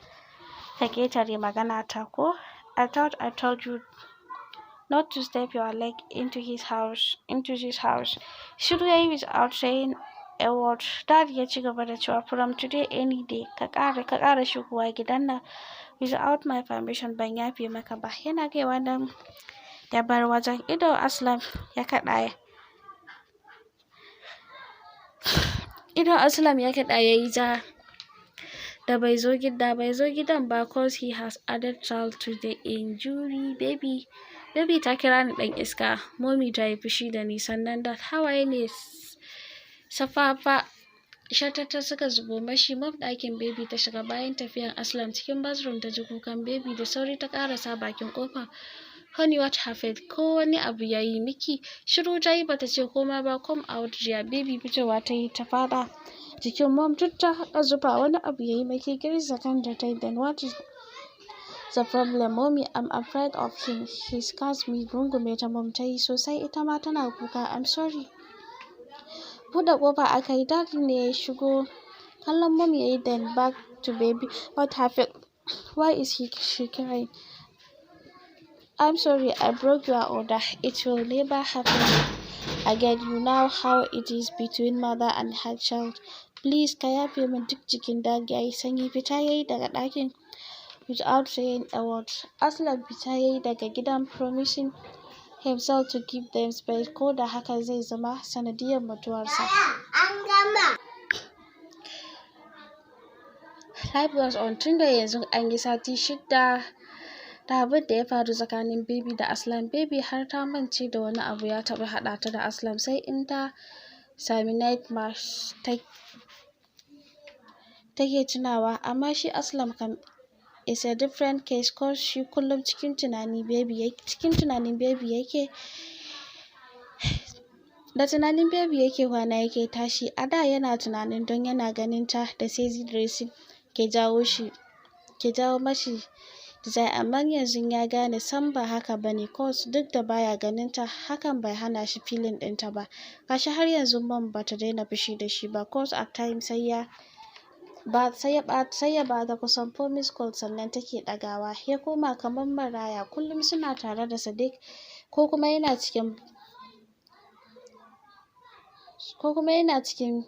ka ƙetare magana ta ko? I thought I told you not to step your leg into his house." Shiru yayi without saying a word. Dad ya ci gaba da cewa, "From today, any day ka ƙara shigowa gidan nan without my permission, ban yafe maka ba." Yana kaiwa nan ya bar wajen. Ido Aslam ya kaɗa yayi ja da bai zo gidan ba, cause he has added salt to the injury. Baby ta kira ni ɗan iska, Mommy ta yi fushi da ni, sannan da hawaye ne safafa shatata suka zubo mashi. Mom ɗakin Baby ta shiga bayan tafiyan Aslam. Cikin bathroom ta ji kukan Baby. Da sauri ta ƙarasa bakin ƙofa. "Honey, what happened? Ko wani abu ya yi miki?" Shiru ta yi, bata ce komai ba. "Come out dear." Baby fitowa ta yi, ta faɗa jikin Mom, duk ta haɗa zufa. "Wani abu ya yi maki?" Girgiza kanta ta yi. "Then what is the problem?" "Mommy, I'm afraid of him. He scares me." Rungume ta Mom ta yi sosai, ita ma tana kuka. "I'm sorry." Buɗe ƙofa aka yi, Dad ne ya shigo. Kallon Mom ya yi, then back to Baby. "What happened? Why is she crying?" "I'm sorry I broke your order. It will never happen again. You know how it is between mother and her child. Please ka yafe min." Duk jikin Dad ya yi sanyi. Fita ya yi daga ɗakin without saying a word. Aslam fita ya yi daga gidan, promising himself to give them space ko da haka zai zama sanadiyyar mutuwarsa. An gama. Life goes on. Tunda yanzu an yi sati 6 da abin da ya faru tsakanin Baby da Aslam. Baby har ta mance da wani abu ya taɓa haɗa ta da Aslam, sai in ta sami nightmares take tunawa. Amma shi Aslam kam is a different case, cause shi kullum cikin tunanin Baby yake, da tunanin Baby yake kwana yake tashi. A da yana tunanin don yana ganin ta da sexy dressing ke jawo mashi desire, amma yanzu ya gane sam ba haka bane, cause duk da baya ganin ta, hakan bai hana shi feeling ɗinta ba. Gashi har yanzu Mom bata daina fushi da shi ba, cause at times sai ya bata kusan four missed call sannan take ɗagawa. Ya koma kamar maraya. Kullum suna tare da Sadiq, ko kuma yana cikin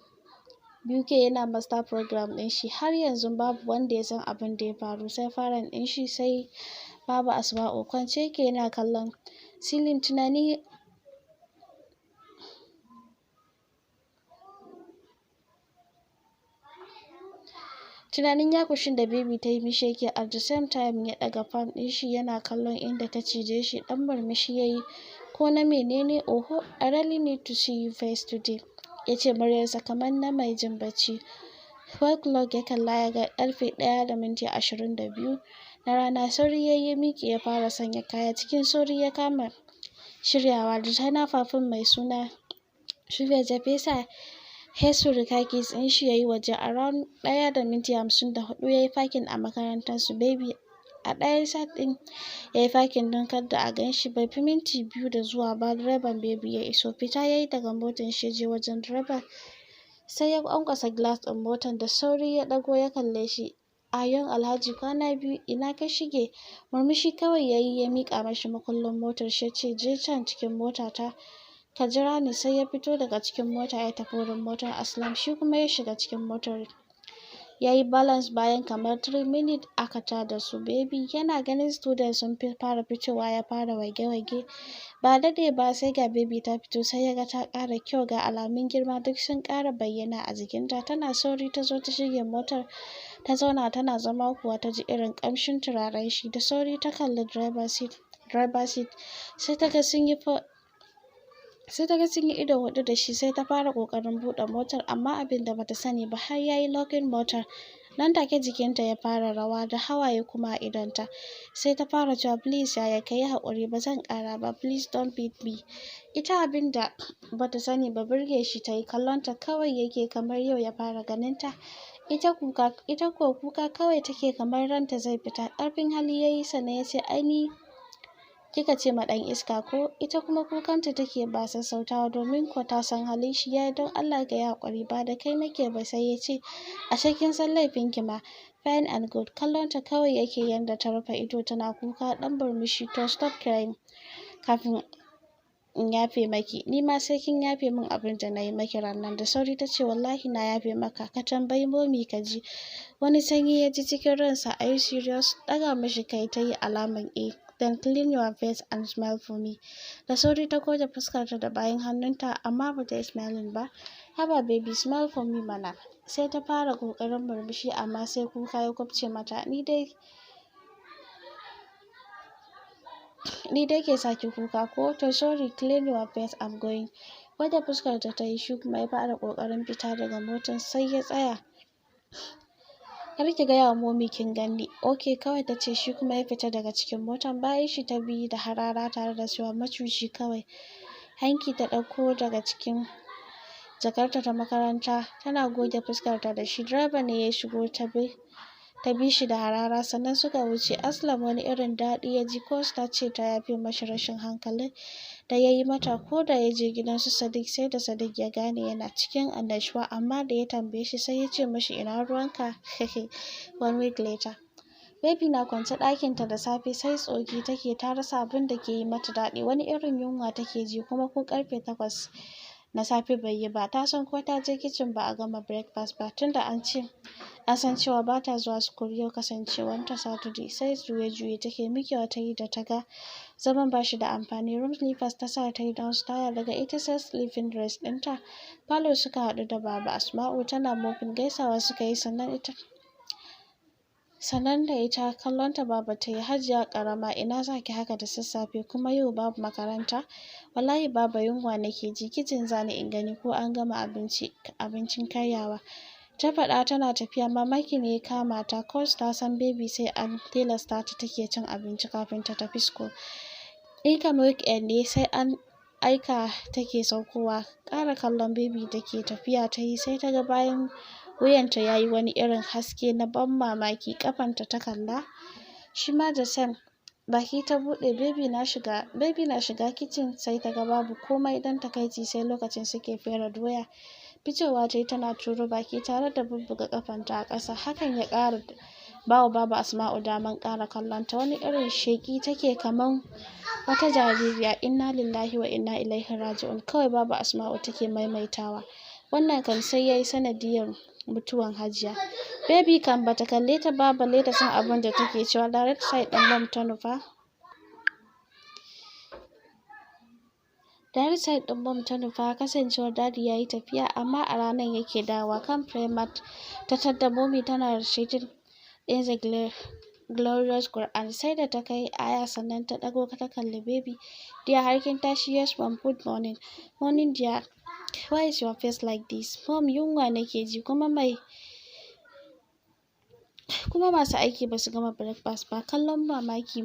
BUK yana master program ɗin shi. Har yanzu babu wanda ya san abin da ya faru sai parent ɗin shi, sai Baba Asma'u. Kwance yake yana kallon ceiling, tunanin yakushin da Baby ta yi mishi yake. At the same time ya ɗaga palm ɗin shi yana kallon inda ta cije shi. Ɗan murmushi yayi, ko na menene oho. "I really need to see you face today." Yace muryarsa kamar na mai jin bacci. Wall clock ya kalla, ya ga 1:22 na rana. Sauri yayi ya miƙe, ya fara sanya kaya. Cikin sauri ya kama shiryawa. Designer perfume mai suna Suvez ya fesa, ya suri car keys ɗin shi, yayi waje. Around 1:54 yayi parking a makarantar su Baby. A ɗayan side ɗin yayi parking don kada a ganshi. Bai fi minti 2 da zuwa ba direban Baby ya iso. Fita yayi daga motar shi, ya je wajen direban, sai ya ƙwanƙwasa glass ɗin motar. Da sauri ya ɗago ya kalle shi. "Ayon Alhaji, kwana biyu, ina ka shige?" Murmushi kawai yayi, ya miƙa mashi makullin motar shi, yace, "Je can cikin mota ta ka jira ni." Sai ya fito daga cikin mota, ya tafi wurin motar Aslam. Shi kuma ya shiga cikin motar, yayi balance. Bayan kamar 3 minutes aka tada su Baby. Yana ganin students sun fara fitowa, ya fara waige-waige. Ba daɗe ba sai ga Baby ta fito. Sai ya ga ta ƙara kyau, ga alamun girma duk sun ƙara bayyana a jikinta. Tana sauri ta zo ta shige motar, ta zauna. Tana zama kuwa ta ji irin ƙamshin turaren shi. Da sauri ta kalli driver seat, sai ta ga sun yi ido huɗu da shi. Sai ta fara ƙoƙarin buɗe motar, amma abin da bata sani ba, har yayi locking motar. Nan take jikinta ya fara rawa, da hawaye kuma a idonta. Sai ta fara cewa, "Please yaya, kayi haƙuri, ba zan ƙara ba. Please don't beat me." Ita abin da bata sani ba, burge shi tayi. Kallonta kawai yake kamar yau ya fara ganinta. Ita ko kuka kawai take kamar ranta zai fita. Ƙarfin hali yayi sannan yace, "Ai ni kika ce ma ɗan iska ko?" Ita kuma kukanta take ba sassautawa, domin ko ta san halin shi. "Yaya, don Allah ka yi haƙuri, ba da kai nake ba." Sai ya ce, "Ashe kin san laifin ki ma? Fine and good." Kallonta kawai yake yanda ta rufe ido tana kuka, ɗan murmushi, "To stop crying kafin in yafe maki. Ni ma sai kin yafe min abin da na yi maki rannan." Da sauri ta ce, "Wallahi na yafe maka, ka tambayi Mommy ka ji." Wani sanyi ya ji cikin ransa. "Are you serious?" Ɗaga mashi kai ta yi alaman eh. "Then clean your face and smile for me." Da sauri ta goge fuskarta da bayan hannunta, amma bata yi smiling ba. "Haba baby, smile for me mana." Sai ta fara ƙoƙarin murmushi, amma sai kuka ya kubce mata. Ni dai ke saki kuka ko? To sorry, clean your face, I'm going." Goge fuskarta ta yi, shi kuma ya fara ƙoƙarin fita daga motar, sai ya tsaya. "Kar ki gaya wa Mommy kin ganni." "Okay," kawai ta ce. Shi kuma ya fita daga cikin motar. Bayan shi ta bi da harara tare da cewa, "Macuci kawai." Hanky ta ɗauko daga cikin jakarta ta makaranta, tana goge fuskarta da shi. Direba ne ya shigo, ta bi shi da harara, sannan suka wuce. Aslam wani irin daɗi ya ji ko ta ce ta yafe mashi rashin hankalin da ya yi mata. Ko da ya je gidan su Sadiq, sai da Sadiq ya gane yana cikin annashuwa, amma da ya tambaye shi sai ya ce mashi, "Ina ruwanka?" One week later. Baby na kwance ɗakinta da safe, sai tsoki take, ta rasa abin da ke yi mata daɗi. Wani irin yunwa take ji, kuma ko ƙarfe 8 na safe bai yi ba. Ta san ko ta je kicin ba a gama breakfast ba, tunda an ce an san cewa ba ta zuwa school yau kasancewanta Saturday. Sai juye-juye take. Miƙewa ta yi da ta ga zaman ba shi da amfani. Room slippers ta sa, ta yi downstairs, daga ita sai sleeping dress ɗinta. Falo suka haɗu da Baba Asma'u tana mopping. Gaisawa suka yi, sannan da ita. Kallonta Baba ta yi, "Hajiya ƙarama, ina zaki haka da sassafe, kuma yau babu makaranta?" "Wallahi Baba, yunwa nake ji. Kicin zani in gani ko an gama abincin karyawa," ta faɗa tana tafiya. Mamaki ne ya kama ta, cause ta san Baby sai an tilasta ta take cin abinci kafin ta tafi school. In kam weekend ne, sai an aika take saukowa. Ƙara kallon Baby da ke tafiya ta yi, sai ta ga bayan wuyanta ya yi wani irin haske na ban mamaki. Ƙafanta ta kalla, shi ma the same. Baki ta buɗe. Baby na shiga kicin sai ta ga babu komai. Don takaici, sai lokacin suke fere doya. Fitowa ta yi tana turo baki tare da bubbuga ƙafanta a ƙasa. Hakan ya ƙara bawa Baba Asma'u daman ƙara kallon ta. Wani irin sheƙi take kaman wata jaririya. "Inna lillahi wa inna ilaihi raji'un," kawai Baba Asma'u take maimaitawa. Wannan kam sai yayi sanadiyyar mutuwan Hajiya. Baby kam bata kalle ta ba, balle ta san abin da take cewa. Direct side ɗin mom ta nufa. Direct side ɗin mom ta nufa, kasancewar Daddy yayi tafiya, amma a ranar yake dawowa. Kan prayer mat ta tadda Mommy tana reciting ɗin. Glorious Quran. Sai da ta kai aya sannan ta ɗago ta kalli Baby. "Dear, har kin tashi?" "Yes, Mom. Good morning." "Morning, dear. Why is your face like this?" "Mom, yunwa nake ji, kuma masu aiki basu gama breakfast ba." Kallon mamaki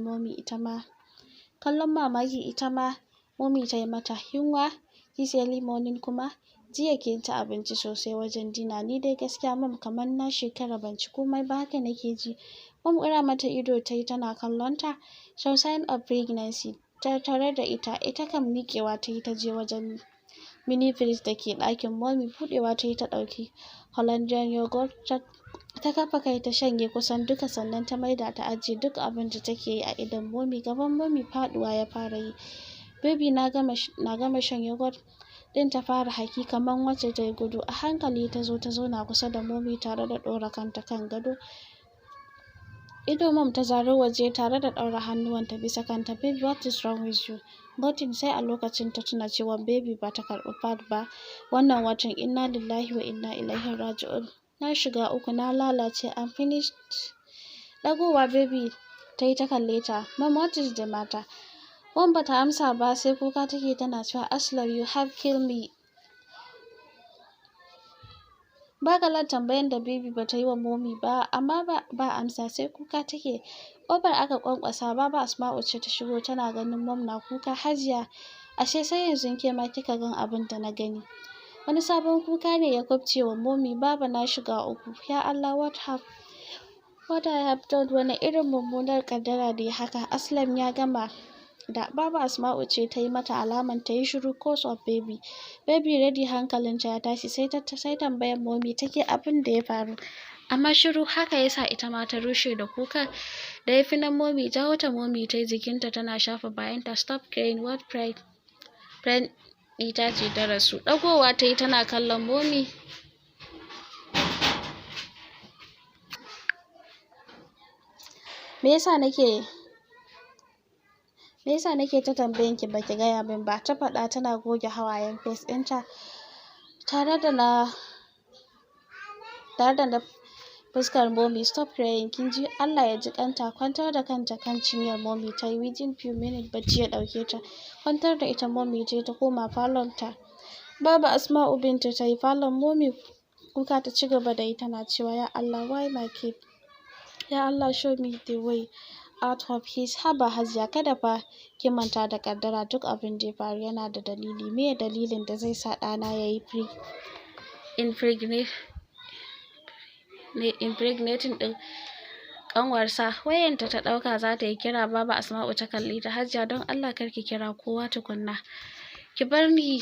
ita ma Mommy ta yi mata. "Yunwa? This early morning kuma? Jiya kin ci abinci sosai wajen dinner." "Ni dai gaskiya, Mom, kamar na shekara ban ci komai ba, haka nake ji." Mom ƙura mata ido tayi tana kallon ta. Some sign of pregnancy tattare da ita. Ita kam miƙewa tayi ta je wajen mini fridge da ke ɗakin Mommy. Buɗewa tayi ta ɗauki Hollandia yogurt, ta kafa kai ta shanye kusan duka, sannan ta maida ta ajiye. Duk abin da take yi a idon Mommy. Gaban Mommy faɗuwa ya fara yi. Baby na gama shan yogurt ɗin ta fara haki kamar wacce tayi gudu. A hankali ta zo ta zauna kusa da Mommy tare da ɗora kanta kan gado. Ido Mom ta zaro waje tare da ɗaura hannuwanta bisa kanta. "Baby, what is wrong with you?" "Nothing." Sai a lokacin ta tuna cewa Baby ba ta karɓi pad ba wannan watan. Inna lillahi wa inna ilaihi raji'un. Na shiga uku, na lalace, I'm finished. Ɗagowa Baby ta yi ta kalle ta. "Mom, what is the matter?" Mom bata amsa ba, sai kuka take tana cewa, "Aslam, you have killed me." Ba kalar tambayan da Baby bata yi wa Mommy ba, amma ba amsa, sai kuka take. Ƙofar aka ƙwanƙwasa. Baba Asma'u ce ta shigo. Tana ganin Mom na kuka. "Hajiya, ashe sai yanzu ke ma kika gan abin da na gani?" Wani sabon kuka ne ya kubce wa Mommy. "Baba, na shiga uku. Ya Allah, what I have done? Wane irin mummunar ƙaddara ne haka? Aslam ya gama da." Baba Asma'u ce ta yi mata alaman ta yi shiru cause of Baby. Baby already hankalinta ya tashi, sai tambayar Mommy take abin da ya faru, amma shiru. Haka yasa ita ma ta rushe da kuka da ya fi na Mommy. Jawo ta Mommy ta yi jikinta tana shafa bayanta. "Stop crying. What friend friend ita ce ta rasu?" Ɗagowa ta yi tana kallon Mommy. Me yasa nake ta tambayan ki baki gaya min ba?" ta faɗa tana goge hawayen face ɗinta tare da na fuskar Mommy. "Stop crying, kin ji? Allah ya ji ƙanta." Kwantar da kanta kan cinyar Mommy ta yi. Within few minutes bacci ya ɗauke ta. Kwantar da ita Mommy ta yi ta koma falon ta. Baba Asma'u binta ta yi falon Mommy. Kuka ta ci gaba da yi tana cewa, "Ya Allah, why my kid? Ya Allah, show me the way out of this." "Haba Hajiya, kada fa ki manta da ƙaddara. Duk abin da ya faru yana da dalili. Meye dalilin da zai sa ɗana ya yi impregnating ɗin ƙanwarsa?" Wayanta ta ɗauka za ta yi kira. Baba Asma'u ta kalle ta. "Hajiya, don Allah kar ki kira kowa tukunna. Ki bar ni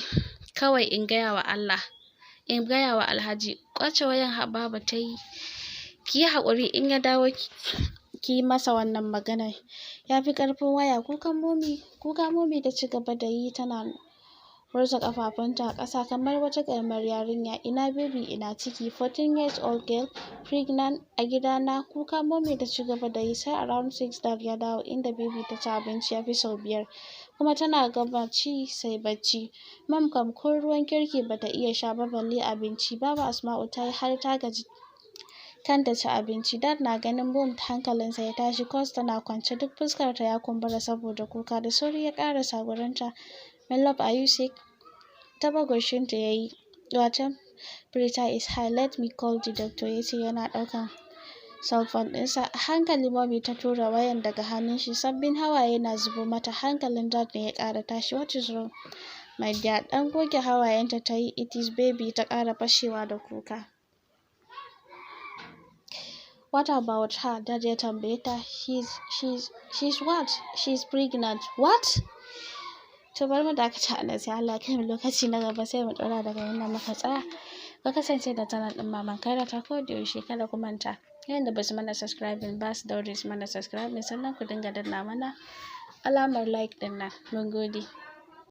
kawai in gaya wa Allah, in gaya wa Alhaji." Ƙwace wayan Baba ta yi. "Ki yi haƙuri, in ya dawo ki yi masa wannan maganar. Ya fi ƙarfin waya." Kuka Mommy ta ci gaba da yi tana murza ƙafafunta a ƙasa kamar wata ƙaramar yarinya. Ina Baby, ina ciki? 14 years old girl pregnant a gidana. Kuka Mommy ta ci gaba da yi. Sai around 6 Dad ya dawo, inda Baby ta ci abinci ya fi sau biyar, kuma tana gama ci sai bacci. Mom kam ko ruwan kirki bata iya sha ba balle abinci. Baba Asma'u ta yi har ta gaji kan ta ci abinci. Dad na ganin Mom hankalinsa ya tashi, cause tana kwance duk fuskarta ya kumbura saboda kuka. Da sauri ya ƙarasa gurinta. "My love, are you sick?" Taɓa goshinta ya yi. "Your temperature is high. Let me call the doctor," ya ce yana ɗaukan cell phone ɗinsa. A hankali Mommy ta tura wayan daga hannun shi. Sabbin hawaye na zubo mata. Hankalin Dad ne ya ƙara tashi. "What is wrong, my dear?" Ɗan goge hawayenta ta yi. "It is Baby." Ta ƙara fashewa da kuka. "What about her?" Dad ya tambaye ta. She's what? She's pregnant." "What?" To, bari mu dakata a nan, sai Allah ya kai mu lokaci na gaba sai mu ɗora daga inda muka tsaya. Ku kasance da channel ɗin Maman Khairat a koda yaushe. Kada ku manta, yanda basu mana subscribing ba, su daure su mana subscribing, sannan ku dinga danna mana alamar like ɗin nan. Mun gode.